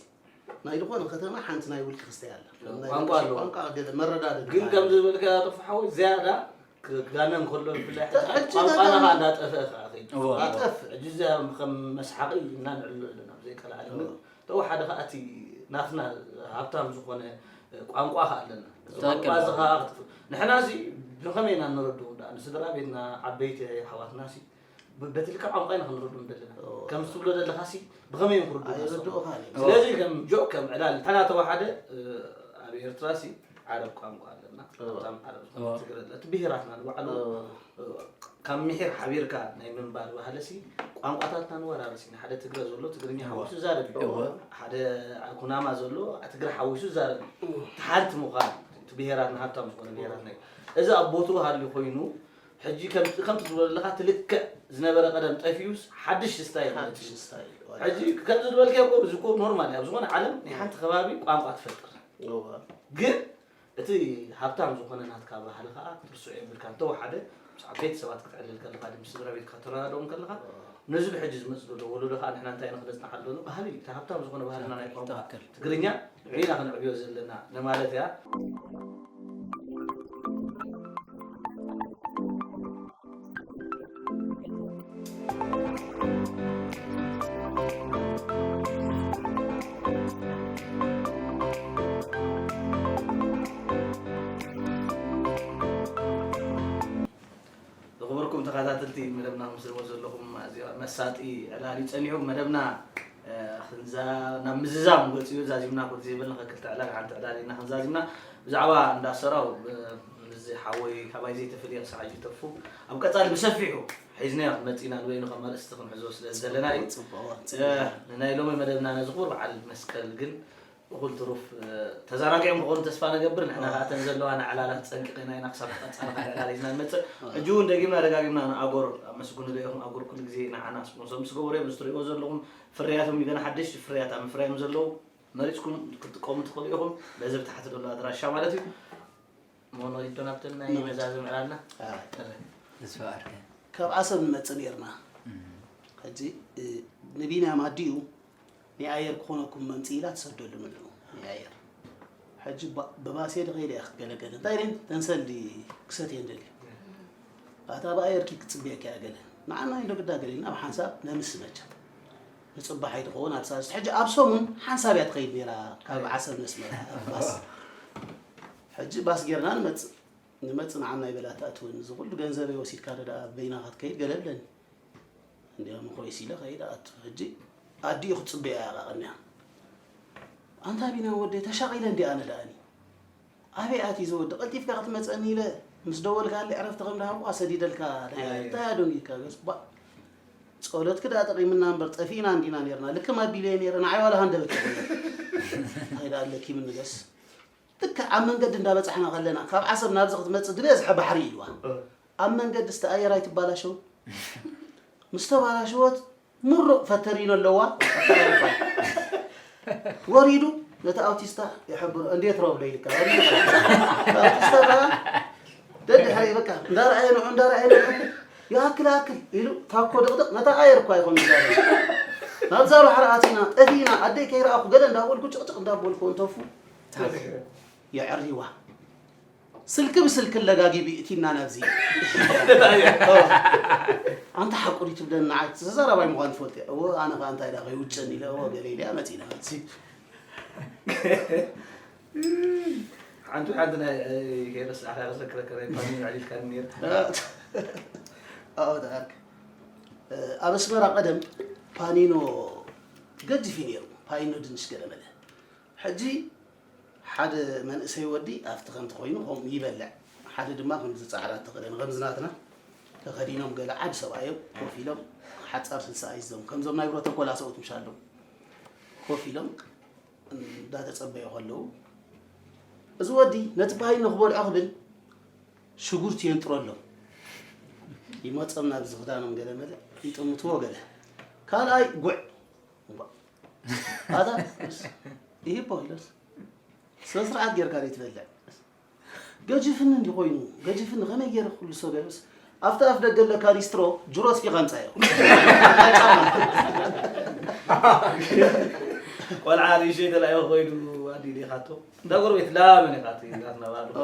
ናይ ዝኾነ ከተማ ሓንቲ ናይ ውልቂ ክስተይ ኣላ። ናይ ቋንቋ ኣለዎ። ቋንቋ ገለ መረዳድእ ግን ማለት ከምዚ እዩ። ዝበልካዮ ኣቶ ሓወይ ዝያዳ ክጋነን ከሎ ብፍላይ ሕጂ ሕጂ ቋንቋና ተጋነን። ከኣ እንዳጠፍአ ከኣ ከይዱ። እወ፣ እወ። ይጠፍእ። ሕጂ እዚኣ ከም መስሓቂ ኢና ንዕልሎ ኣለና፣ ብዘይ ቀልዓለም። እወ። ተወሓደ ከኣ እቲ ናትና ሃብታም ዝኾነ ቋንቋ ከኣ ኣለና። እዚ ትኽክል። ቋንቋ እዚ ከኣ ክትፍ-፣ ንሕና እዚ ብኸመይ ኢና ንረድኡ? ደኣ ንስድራ ቤትና፣ ዓበይቲ ኣሕዋትና ሲ ብ-፣ በቲ ልክዕ ቋንቋ ኢና ክንረድኦም ዘለና። እወ። ከምዚ ትብሎ ዘለኻ ሲ ብኸመይ እዮም ክርድኡና ንሶም? ኣይርድኡኻን እዮም። ስለዚ ከም ጆክ፣ ከም ዕላል፣ ንሕና ተወሓደ፣ እ፣ ኣብ ኤርትራ ሲ ዓረብ ቋንቋ ኣለና። እወ። ሃብታም ዓረብ ዝኾነ እወ። ትግረ ኣለ። እቲ ብሄራትና ንባዕሉ፣ እወ። እ፣ ካብ ምሒር ሓቢርካ ናይ ምንባር ባህሊ ሲ ቋንቋታትና ንወራረስ ኢና። ሓደ ትግረ ዘሎ ትግርኛ እወ። ሓዊሱ ይዛረብ እዩ። እወ። ሓደ ኩናማ ዘሎ ትግረ ሓዊሱ ይዛረብ እዩ። እወ። እቲ ሓንቲ ምዃን፣ እቲ ብሄራትና ሃብታም ዝኾነ ብሄራትና እዩ። እዚ ኣብ ቦትኡ ሃልዩ ኮይኑ ሕጂ ከም-፣ ከምቲ ዝበለኻ እቲ ልክዕ ዝነበረ ቀደም ጠፊኡስ ሓድሽ ስታይል ሓድሽ መፂኡ። ስታይል። ሕጂ ከምዚ ዝበልካዮ እኮ፣ እዚ እኮ ኖርማል እዩ። ኣብ ዝኾነ ዓለም ናይ ሓንቲ ከባቢ ቋንቋ ትፈጥር። እወ። ግን እቲ ሃብታም ዝኾነ ናትካ ባህሊ ከዓ ክትርስዖ የብልካን። እንተወሓደ ምስ ዓበይቲ ሰባት ክትዕልል ከለኻ፣ ምስ ስድራ ቤትካ ክትረዳድኦም ከለኻ፣ እወ። ነዚ ብሕጂ ዝመፅእ ዘሎ ወለዶ ከዓ ንሕና እንታይ ኢና ክነፅንሓሉ? ባህሊ እዩ። እቲ ሃብታም ዝኾነ ባህልና ናይ ቋንቋ ትኽክል። ትግርኛ ንዑ ኢና ክነዕብዮ ዘለና ለማለት እያ። ዝኽበርኩም ተኸታተልቲ መደብና፣ ምስ ትሪእዎ ዘለኹም ኣዝዩ መሳጢ ዕላል እዩ ጸኒሑ። መደብና፣ እ፣ ክንዛ-፣ ናብ ምዝዛም ገጹ እዩ ዛዚምና፣ ኩሉ ዘይበልና ክልተ ዕላል፣ ሓንቲ ዕላል ኢና ክንዛዚምና። ብዛዕባ እንዳ ሰራው፣ እ፣ ምስዚ ሓወይ ካባይ ዘይተፈልየ ክሳዕ ሕጂ ተፉ ኣብ ቀጻሊ ብሰፊሑ ሒዝናዮ ክንመጽእ ኢና፣ ንበይኑ ከም ኣርእስቲ ክንሕዞ ስለ ዝደለና እዩ። ጽቡቕ፣ እ፣ ጽቡቕ። ንናይ ሎሚ መደብና ነዚ ክቡር በዓል መስቀል ግን እኹል ትሩፍ፣ እ፣ ተዘናጊዖም ክኾኑ ተስፋ ነገብር። ንሕና ከኣ እተን ዘለዋና ዕላላት ጸንቂቕና ኢና ክሳብ ቀጻሊ ካልእ ዕላል ሒዝና ንመጽእ። ሕጂ እውን ደጊምና ደጋጊምና ንኣጎር ኣመስግኑ ዶ ኢኹም። ኣጎር ኩሉ ግዜ ንዓና ስፖንሰር ምስ ገበሩ እዮም። እዚ ትርእይዎ ዘለኹም ፍርያቶም እዩ። ገና ሓደሽቲ ፍርያት ኣብ ምፍራይ እዮም ዘለዉ። መሪጽኩም ክትጥቀሙ ትኽእሉ ኢኹም። በዚ ብታሕቲ ዘሎ ኣድራሻ ማለት እዩ። ሞኖ ይዶ ናብተን ናይ መዛዘም ዕላልና? ኣይ። ጥረ። ተስፋ ኣርገ። ካብ ዓሰብ ንመጽእ ነይርና። እም። ሕጂ፣ እ፣ ንቢንያም ኣዲኡ ናይ ኣየር ክኾነኩም መምጽኢ ኢላ ትሰደሉ ምንድነው? ናይ ኣየር። ሕጂ ባ-፣ ብባስየ ድኸይደ እያ ክትገለገለ። እንታይ ደን ተንሰል ዲ ክሰት እየ እንደልዩ። ኣታ ብኣየርኪ ክጽብየካ እያ ገለ። ንዓና እንዶ ግዳ ገለ ኢልና ብሓንሳብ ነምስ መቸም። ንጽባሕ ኣይትኸውን ኣብ ሳልስቲ። ሕጂ ኣብ ሰሙን ሓንሳብ እያ ትኸይድ ነይራ ካብ ዓሰብ ነስመራ ባስ። ሕጂ ባስ ጌርና ንመጽእ። ንመጽእ ንዓና ይበላ ትኣትወኒ። እዚ ኩሉ ገንዘበይ ወሲድካ ዶ ደኣ በይናኻ ትከይድ ገለ ብለኒ። እንዲያውም ኮይስ ኢለ ከይደ ኣቱ። ሕጂ ኣዲኡ ክትጽበያ እያ ቃ ቅድሚያ። ኣንታ ቢንያም ወደይ ተሻቒለ እንዲ ኣነ ደኣኒ። ኣበይ ኣትዩ እዚ ወዲ? ቀልጢፍካ ክትመጸኒ ኢለ ምስ ደወልካለይ ዕረፍቲ ከም ዝሃብኩኻ ሰዲደልካ። ኣይ። እንታይ ኣደንጊካ ገጽ? ባ-፣ ጸሎትኪ ደኣ ጠቒምና እምበር ጠፊእና እንዲና ኔርና። ልክም ኣቢለየ ኔረ፣ ንዓይ ዋላ ሃንደበት ተኾነ። እንታይ ደኣ ኣለኪ ምንገስ? ልክዕ ኣብ መንገዲ እንዳበጻሕና ከለና፣ ካብ ዓሰብ ናብዚ ክትመጽእ ዝበዝሐ ባሕሪ እዩ ኢልዋ። እ። ኣብ መንገዲ እስቲ ኣየር ኣይትባላሸው። ምስ ተባላሸወት ምሩቕ ፈተሪኖ ኣለዋ። ወሪዱ ነቲ ኣውቲስታ ይሕብሮ፣ "እንዴት ነው?" ብሎ ይልካ። ወሪዱ። ኣውቲስታ ከኣ ደድሕሪ በቃ እንዳረኣየ ንዑ፣ እንዳረኣየ ንዑ። "ይኣክል፣ ይኣክል" ኢሉ ታኮ ድቕድቕ፣ ነታ ኣየር እኳ ይኾን ይዛረብ። ናብዛ ባሕሪ ኣቲና፣ ጠፊእና፣ ኣደይ ከይረኣኹ ገለ እንዳበልኩ፣ ጭቕጭቕ እንዳበልኩ፣ እንተፉ የዕርይዋ። ስልኪ ብስልኪ ለጋጊቡ ይእቲና ናብዚ። ኣንታ ሓቁ ድዩ ትብለኒ ንዓይ? ተዘራራባይ ምዃን ትፈልጥ እያ። እወ፣ ኣነ ኸኣ እንታይ ደኣ ከይውጨኒ ኢለ፣ እወ፣ ገለ ኢለ እያ መጺእና ናብዚ። ሓንቲ ሓንቲ ናይ፣ እ፣ ከይረሳዕካ ክዘክረካ ናይ ፓኒኖ ኣዕሊልካኒ ነይሩ። ኣዎ፣ ተኣክ። እ፣ ኣብ ኣስመራ ቀደም ፓኒኖ ገዚፍ እዩ ነይሩ። ፓኒኖ ድንሽ ገለ መለ። ሕጂ ሓደ መንእሰይ ወዲ ኣብቲ ከምቲ ኮይኑ ከምኡ ይበልዕ፣ ሓደ ድማ ከምዚ ጻዕዳ ተኸደነ፣ ከምዚ ናትና ተኸዲኖም ገለ ዓቢ ሰብኣዮም ኮፍ ኢሎም ሓጻር ስልሳ ኣይዞም ከምዞም ናይ ፕሮቶኮል ኣሰብኡት ምሻሎም ኮፍ ኢሎም እንዳተጸበዩ ከለዉ፣ እዚ ወዲ ነቲ ፓኒኖ ክበልዖ ክብል ሽጉርቲ የንጥረሎም። ይመጾም ናብዚ ክዳኖም ገለ መለ ይጥምትዎ ገለ። ካልኣይ ጉዕ ኣታ ይህቦ ኢለስ ስነ ስርዓት ጌርካ ደይ ትበልዕ። ገጅፍኒ እንዲ ኮይኑ ገጅፍኒ ከመይ ገይረ ኩሉ ሰብ ገርስ ኣብቲ ኣፍ ደገ ለካ ሊስትሮ ጅሮስ ፊኻ ምጻዮ። ቆልዓ ንእሽተይ ተላዮ ኮይኑ ኣዲ ዲኻቶ እንዳ ጎረቤት ላመን ኢኻ ትናትና ባዶ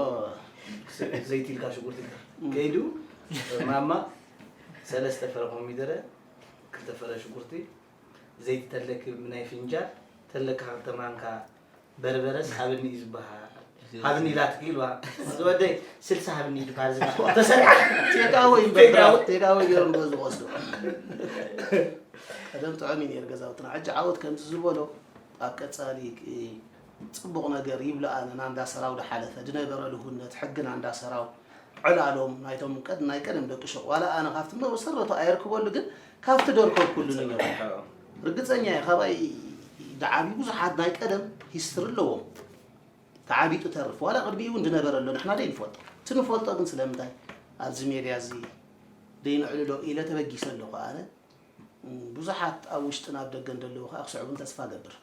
ዘይትልካ ሽጉርቲ ኢልካ ከይዱ ማማ ሰለስተ ፈረ ኮሚደረ ክልተ ፈረ ሽጉርቲ ዘይቲ ተለክ ብናይ ፍንጃል ተለካ ክልተ ማንካ በርበረስ ሃብኒ እዩ ዝበሃል። ሃብኒ ኢላትኪ ኢልዋ ዝወደይ ስልሳ ሃብኒ እዩ ዝበሃል ዝባ ተሰሪዓ ቴካወይ ቴካወይ ገይሩ ንገዝ ዝወስዶ ቀደም ጥዑም እዩ ነይር ገዛውትና ሕጂ ዓወት ከምዚ ዝበሎ ኣብ ቀፃሊ ጽቡቕ ነገር ይብለኣንና እንዳሰራው ድሓለፈ ድነበረ ልሁነት ሕግና እንዳሰራው ዕላሎም ናይቶም ቀድ ናይ ቀደም ደቂ ሹቕ ዋላ ኣነ ካብቲ መሰረቱ ኣየርክበሉ ግን ካብቲ ደርከብኩሉ ነይሩ ርግፀኛ እየ ካባይ ድዓብዩ ብዙሓት ናይ ቀደም ሂስትሪ ኣለዎም ተዓቢጡ ተርፍ ዋላ ቅድሚኡ እውን ድነበረ ኣሎ ንሕና ደይ ንፈልጦ እቲ ንፈልጦ ግን ስለምንታይ ኣብዚ ሜድያ እዚ ደይ ንዕልሎ ኢለ ተበጊሰ ኣለኹ ኣነ ብዙሓት ኣብ ውሽጥን ኣብ ደገን ዘለዉ ከዓ ክስዕቡን ተስፋ ገብር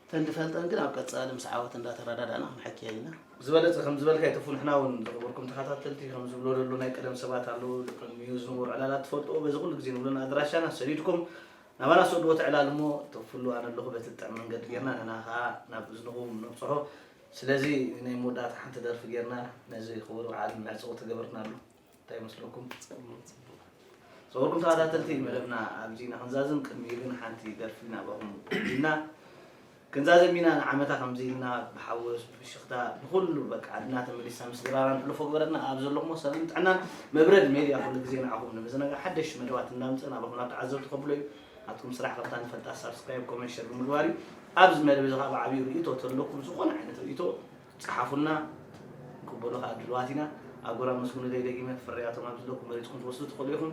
ተን ድፈልጠን ግን ኣብ ቀፃሊ ምስ ዓወት እንዳተረዳዳእና ክንሓክያ ኢና ዝበለፀ ከም ዝበልካ ይተፉ ንሕና እውን ዝኽበርኩም ተኸታተልቲ ከም ዝብሎ ዘሎ ናይ ቀደም ሰባት ኣለዉ ቅድሚኡ ዝነበሩ ዕላላት ትፈልጥዎ በዚ ኩሉ ግዜ ንብሎን ኣድራሻና ሰዲድኩም ናባና ሰድዎ ትዕላል እሞ ተፍሉ ኣነ ኣለኹ በቲ ጥዕም መንገዲ ጌርና ንሕና ከዓ ናብ እዝንኹም ነብፅሖ ስለዚ ናይ መወዳእታ ሓንቲ ደርፊ ጌርና ነዚ ክቡር በዓል መዕፅዊ ተገበርና ኣሎ እንታይ ይመስለኩም ዝኸበርኩም ተኸታተልቲ መደብና ኣብዚ ኢና ክንዛዝም ቅድሚኡ ግን ሓንቲ ደርፊ ናባኹም ኢልና ክንዛዘም ኢና ንዓመታ ከምዚ ኢልና ብሓጎስ ብፍሽኽታ ብኩሉ በቃ ዓድና ተመሊስና ምስ ድራራ ንሕልፎ ግበረልና ኣብ ዘለኹሞ ሰላም ጥዕናን መብረድ ሜድያ ኩሉ ግዜ ንዓኹም ንምዝነጋ ሓደሽ መደባት እንዳምፅእ ናባኹም ናብ ተዓዘብቲ ከብሎ እዩ ናትኩም ስራሕ ከምታ ንፈልጣ ሳብስክራይብ ኮመንት ሸር ብምግባር እዩ ኣብዚ መደብ እዚ ከዓ ብዓብዩ ርእይቶ ተለኩም ዝኾነ ዓይነት ርእይቶ ፀሓፉልና ንቅበሎ ከዓ ድልዋት ኢና ኣብ ጎራ መስጉኑ ደይ ደጊመ ፍርያቶም ኣብ ዝለኩም መሪፅኩም ትወስዱ ትኽእሉ ኢኹም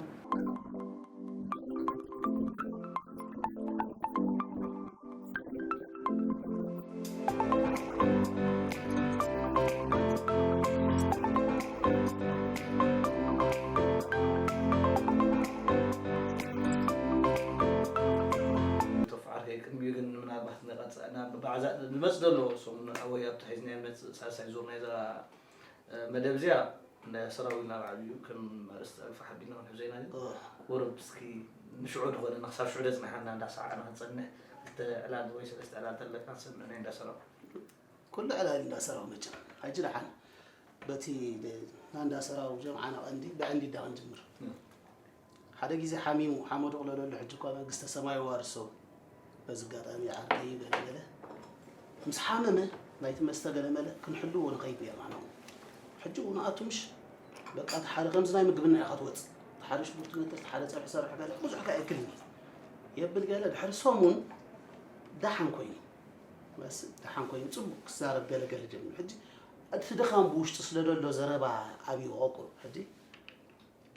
ቶፍ ዓርከይ ቅድሚኡ ግን ምናልባት ንቐፅዕና ብባዕዛ ዝመፅ ዘሎ ሰሙን ኣወይ ኣብቲ ሒዝናዮ ንመፅእ ሳልሳይ ዙር ናይዛ መደብ እዚኣ ናይ ኣሰራዊ ናብ ዓብዩ ከም ኣርእስቲ ፀርፊ ሓቢና ክንሕዞ ኢና ግን ወረብ እስኪ ንሽዑ ዝኾነ ንክሳብ ሽዑ ደፅናሓና እንዳሰዓዕና ክንፀንሕ ክልተ ዕላል ወይ ሰለስተ ዕላል ተለካ ንሰምዕ ናይ እንዳሰራው ኩሉ ዕላል እንዳሰራው መቸም ሕጂ ደሓን በቲ ናንዳሰራው ጀምዓና ቀንዲ ብዕንዲ ዳ ክንጅምር ሓደ ግዜ ሓሚሙ ሓመዱ ቅለለሉ ሕጂ እኳ መንግስተ ሰማይ ዋርሶ በዚ ኣጋጣሚ ዓርከይ ገለ ገለ ምስ ሓመመ ናይቲ መስተ ገለ መለ ክንሕልዎ ንኸይድ ነርና ንዑ ሕጂ ንኣቱ ምሽ በቃ እቲ ሓደ ከምዚ ናይ ምግብና ኢኻ ትወፅእ እቲ ሓደ ሽጉርቲ መጥር እቲ ሓደ ፀብሒ ሰርሕ ገለ ብዙሕ ከ ኣይክልኒ የብል ገለ ድሕሪ ሰሙን ደሓን ኮይኑ መስእ ደሓን ኮይኑ ፅቡቅ ክዛረብ ገለ ገለ ጀሚሩ ሕጂ እቲ ድኻም ብውሽጢ ስለ ደሎ ዘረባ ዓብዩ ቆቁ ሕጂ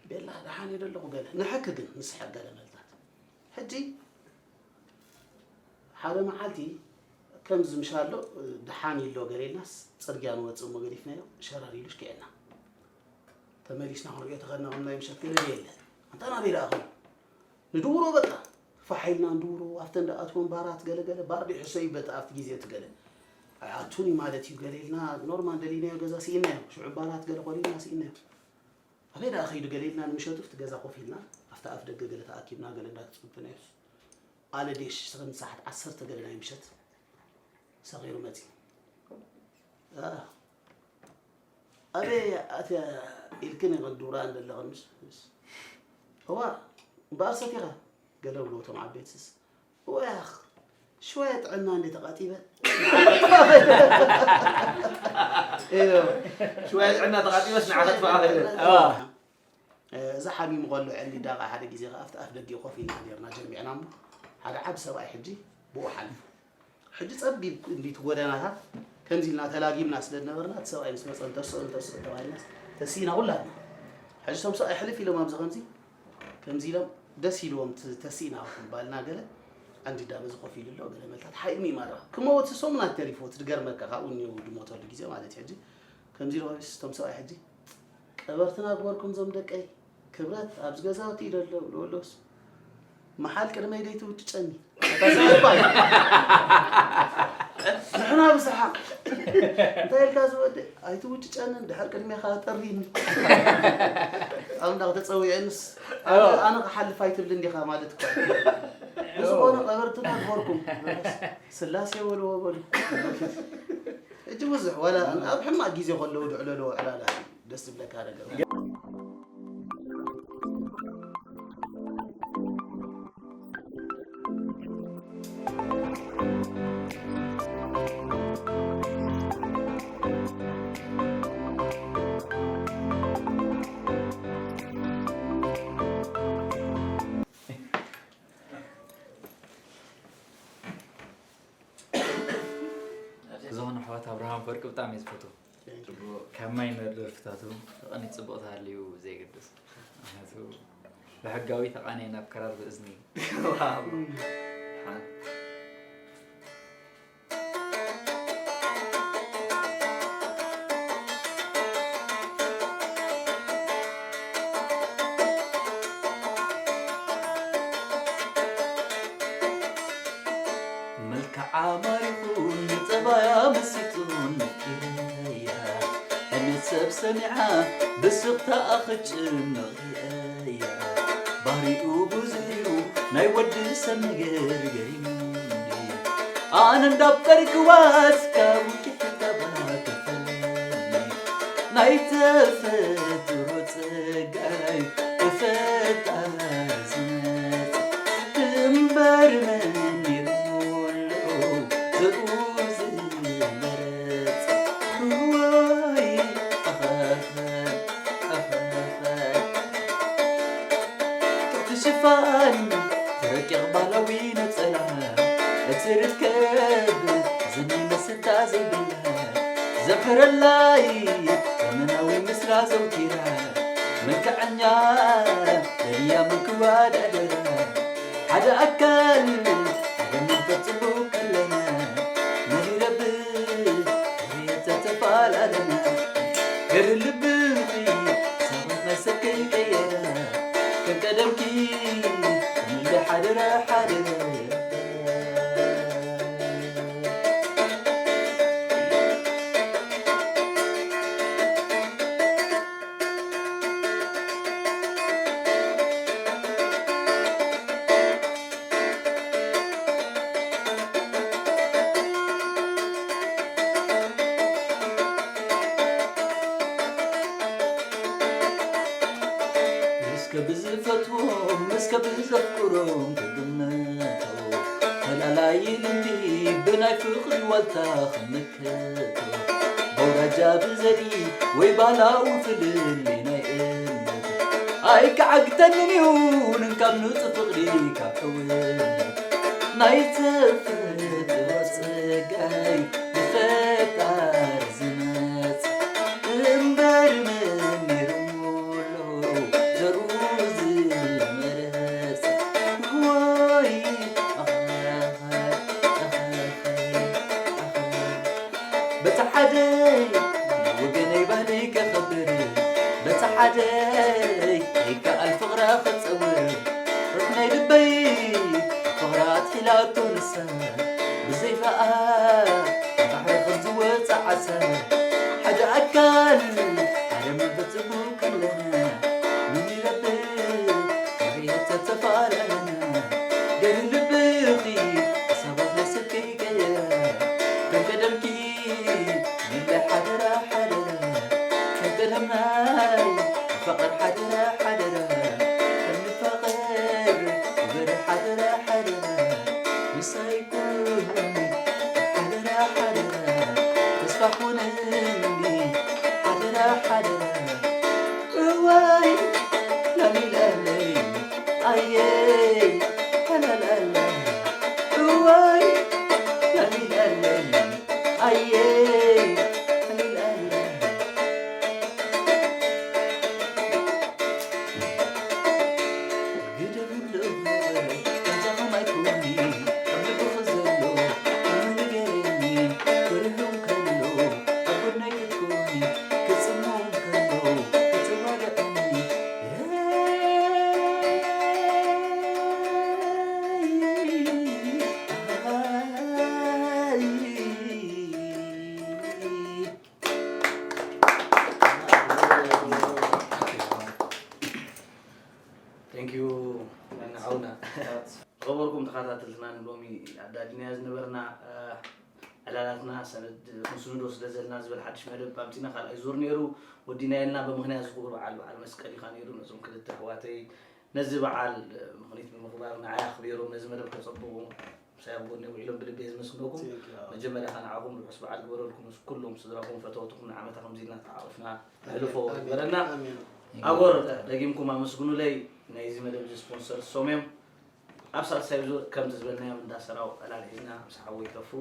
ቤላ ደሓን እየ ደለኹ ገለ ንሕኪ ግን ንስሕቅ ገለ መልታት ሕጂ ሓደ መዓልቲ ከምዚ ምሻሎ ደሓን ኢሎ ገሌልናስ ፅርግያ ንወፅእ እሞ ገዲፍናዮ ሸረር ኢሉ ሽኪዕና ተመሊስና ክንሪኦ ተኸድና ከም ናይ ምሸት ገለ የለ ኣንታ ናበይ ደኣ ኾን ንድውሮ በቃ ፋሕ ኢልና ንድውሮ ኣብተን ደኣትወን ባራት ገለ ገለ ባር ዲሕሰ ይበት ኣብቲ ግዜ እቲ ገለ ኣይኣቱን እዩ ማለት እዩ ገለ ኢልና ኖርማል ደሊናዮ ገዛ ስኢናዮ ሽዑ ባራት ገለ ኮሊልና ስኢናዮ ኣበይ ደኣ ከይዱ ገለ ኢልና ንምሸቱ ኣብቲ ገዛ ኮፍ ኢልና ኣብቲ ኣፍ ደገ ገለ ተኣኪብና ገለ እንዳተፀበናዮስ ኣነ ዴሽ ሰኸን ሰዓት ዓሰርተ ገለ ናይ ምሸት ሰኺሩ መፂ ኣበይ ኣትያ ኢልክን ይቐን ዱራ እንደለኽን እዋ እምበኣር ሰቲኻ ገለ ብሎ እቶም ዓበይትስ እወ ያኽ ሽወያ ጥዕና እንደ ተቐጢበ ሽወያ ጥዕና ተቐጢበስ ንዓኸ ትፈኣ ኸይለ እዚ ሓሚሙ ከሎ ዕሊ ዳቓ ሓደ ግዜ ከኣ ኣብቲ ኣፍ ደጊ ኮፍ ኢልና ነርና ጀሚዕና እሞ ሓደ ዓብ ሰብኣይ ሕጂ ብኡ ሓልፉ ሕጂ ጸቢብ እንዲቲ ጎደናታት ከምዚ ኢልና ተላጊምና ስለ ዝነበርና እቲ ሰብኣይ ምስ መጸ እንተስኦ እንተስኦ ተባሂልና ተሲእና ኩላትና ሕጂ ቶም ሰብኣይ ሕልፍ ኢሎም ኣብዚ ከምዚ ከምዚ ኢሎም ደስ ኢልዎም ተሲእና ክንባልና ገለ ዓንዲ ዳ በዚ ኮፍ ኢሉ ኣሎ ገለ መልታት ሓይሚ ማራ ክመወት ሰሙናት ተሪፎ ትድገርመካ ካብኡ እኒው ድሞተሉ ግዜ ማለት ሕጂ ከምዚ ኢሎም ቶም ሰብኣይ ሕጂ ቀበርትና ግበርኩም ዞም ደቀይ ክብረት ኣብዚ ገዛውቲ እዩ ደሎ ብልወሎስ መሓል ቅድመይ ደይትውጭጨኒ ተስፋይ ንሕና ብስሓቕ እንታይ ኢልካ ዝወደ ኣይትውጭጨንን ድሕር ቅድሜኻ ጠሪን ኣብ እንዳ ተጸዊዐንስ ኣነ ኣነ ክሓልፍ ኣይትብል እንዲኻ ማለት እኮ እዩ። ብዝኾነ ቀበርትና ግበርኩም ስላሴ በልዎ በሉ። ሕጂ ብዙሕ ዋላ ኣብ ሕማቕ ግዜ ከለዉ ድዕለልዎ ዕላላት እዩ ደስ ዝብለካ ነገር። እዞም ኣሕዋት ኣብርሃም ኣፈወርቂ ብጣዕሚ እየ ዝፈትዎ። ካብ ማይነር ደርፍታቱ ተቐኒት ጽቡቕ ተሃልዩ ብዘየገድስ። ምኽንያቱ ብሕጋዊ ተቓንየ ናብ ክራር ብእዝኒ። ዋው። ሓ- መልክዓ ማሪኹን ንጸባያ መሲጡን መኪረያ ሕሜት ሰብ ሰሚዓ ብስቕታ ኣኽጭነቕ ርእየያ። ባህሪኡ ብዙሕ እዩ ናይ ወዲ ሰብ ነገር ገሪሙኒ። ኣነ እንዳፍቀርክዋስ ካብ ውቅያኖስ ተባተፈለኒ። ናይ ተፈጥሮ ጸጋይ ብፈጣሪ ዝመጽእ እምበር መን ነይሩ ኣሎ ዘርኡ ዝመረጽ? እዋይ ኣኸኸ ኣኸኸ ትሕቲ ሽፋን ረቂቕ ባህላዊ ነጸላ እትርከብ ዝኒ መስታ ዘይብላ ዘምሕረላይ ዘመናዊ ምስላ ዘውቲራ መልክዐኛ ለልያ ምክዋድ ኣደራ ሓደ ኣካል ሓደ መንፈስ ጽቡቕ ከለና መን ይረብእ ተፈላለና ገር ልብኺ ሰባት ናይ ሰብ ከይቀየራ ከም ቀደምኪ ከምለ ሓደራ ሓደራ እስከ ብዝፈትዎም እስከ ብዘፍቅሮም ክግምቶ ፈላላይ ልቢ ብናይ ፍቕሪ ዋልታ ክምክቶ በውራጃ ብዘርኢ ወይ ባህላዊ ፍልልይ ናይ እምነት ኣይከዓግተንን እዩ ንካብ ንጹህ ፍቕሪ ካብ ሕውነት ናይ ተፈጥሮ ጸጋይ ብፈጣር ዝመጽእ እምበር መን ነይርሞ ኣሎ ዘርኡ ዝመረጽ ወይ ኣኸኸ ኣኸኸ ኣኸኸ በቲ ሓደ ወገነይ ባህሊ ከኸብር በቲ ሓደ ከይከኣል ፍቕራ ክጸውር ሩሕ ናይ ልበይ ፍቕራ ኣትሒላቶ ንሳ ብዘይ ኸኣ ባሕሪ ከም ዝወጽእ ዓሳ ሓደ ኣካል ሓደ መንፈስ ጽቡቕ ከለና መን ይረብእ ፍቕሪ ተተፋለና ገር ልብኺ ሓሳባት ናይ ሰብ ከይቀየራ ከም ቀደምኪ ንለ ሓደራ ሓደራ ከም ቀደምናይ ንፋቐር ሓደራ ሓደራ ከም ንፋቐር ንበሪ ሓደራ ሓደራ ምሳይ ኩኒ ሓደራ ሓደራ ተስፋ ኩነኒ ሓደራ ሓደራ እዋይ ላሊላለይ ኣየይ ላላላ እዋይ ላሊላለይ ኣየይ ላላላ ግደፍለይ ከምዛ ከማይ ኩኒ ኣብ ልብኺ ዘሎ ኩሉ ንገርኒ ክርህው ከሎ ኣብ ጎድነይ ክትኮኒ ክጽምው ከሎ ክትዋደቕኒ ዝኸበርኩም ተኸታተልትና ንሎሚ ኣዳሊናዮ ዝነበርና ዕላላትና ሰነድ ክንስንዶ ስለ ዘለና ዝብል ሓድሽ መደብ ኣምፂና ካልኣይ ዙር ነይሩ። ወዲናዮ ኢልና ብምኽንያት ዝኽብሩ በዓል በዓል መስቀል ኢኻ ነይሩ። ነዞም ክልተ ኣሕዋተይ ነዚ በዓል ምኽኒት ብምኽባር ንዓይ ኣኽቢሮም ነዚ መደብ ከፀብቑ ምሳይ ኣብ ጎኒ ውዒሎም ብልቢ እየ ዝመስግነኩም። መጀመርያ ኸ ንዓኹም ርሑስ በዓል ግበረልኩም ምስ ኩሎም ስድራኹም ፈተውትኹም ንዓመታ ከምዚ ኢልና ተዓቒፍና ነሕልፎ ይግበረና። ኣጎር ደጊምኩም ኣመስግኑለይ። ናይዚ መደብ እዚ ስፖንሰር ሶም እዮም። ኣብ ሳልሳይ ዙር ከምቲ ዝበልናዮም እንዳ ሰራው ዕላል ሒዝና ምስ ሓወይ ከፉ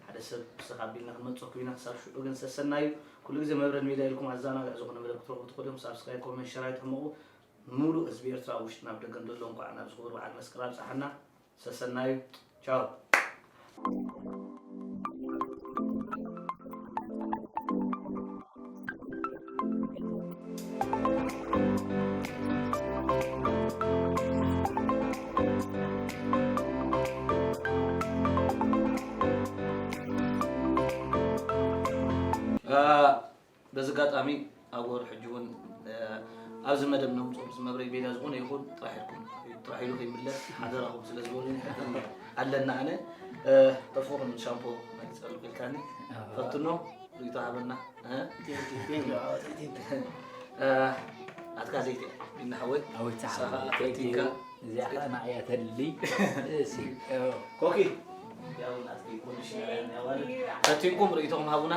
ሓደ ሰብ ምሳኻ ኣቢልና ክንመፀኩም ኢና። ክሳብ ሽዑ ግን ሰሰናዩ ኩሉ ግዜ መብረድ ሜድያ ኢልኩም ኣዘናግዕ ዝኾነ መደብ ክትረኽቡ ትኽእሉ እዮም። ሳብስክራይብ፣ ኮመንት፣ ሸር ኣይትሕመቑ። ንሙሉእ ህዝቢ ኤርትራ ኣብ ውሽጥን ኣብ ደገን ዘሎ እንኳዕ ናብ ዝኽብር በዓል መስቀል ኣብፀሓና። ሰሰናዩ። ቻው። በዚ ኣጋጣሚ ኣጎር ሕጂ እውን ኣብዚ መደብ ነምፅኦም ዝመብረይ ቤላ ዝኾነ ይኹን ጥራሕ ኢልኩም ጥራሕ ኢሉ ከይምለስ ሓደራኹም ስለ ዝበሉኒ ሕጂ ኣለና። ኣነ ጠፍኹም ሻምፖ መሪፀልኩ ኢልካኒ ፈትኖ ርእይቶ ሃበና። ኣትካ ዘይቲ ቢና ሓወይ ኣወይ ንስኻ ፈቲንካ እዚኣ ከዓ ንዓያ ተድሊ። እሲ፣ ኦ። ኮኪ ያው ናትኪ ኮንዲሽነር ያዋል ፈቲንኩም ርእይቶኹም ሃቡና።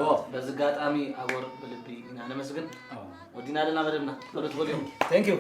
ኦ። በዚ ኣጋጣሚ ኣጎር ብልቢ ኢና ነመስግን። ኦ። ወዲና ኣለና መደብና። ቶሎ ትበልዮም። Thank you።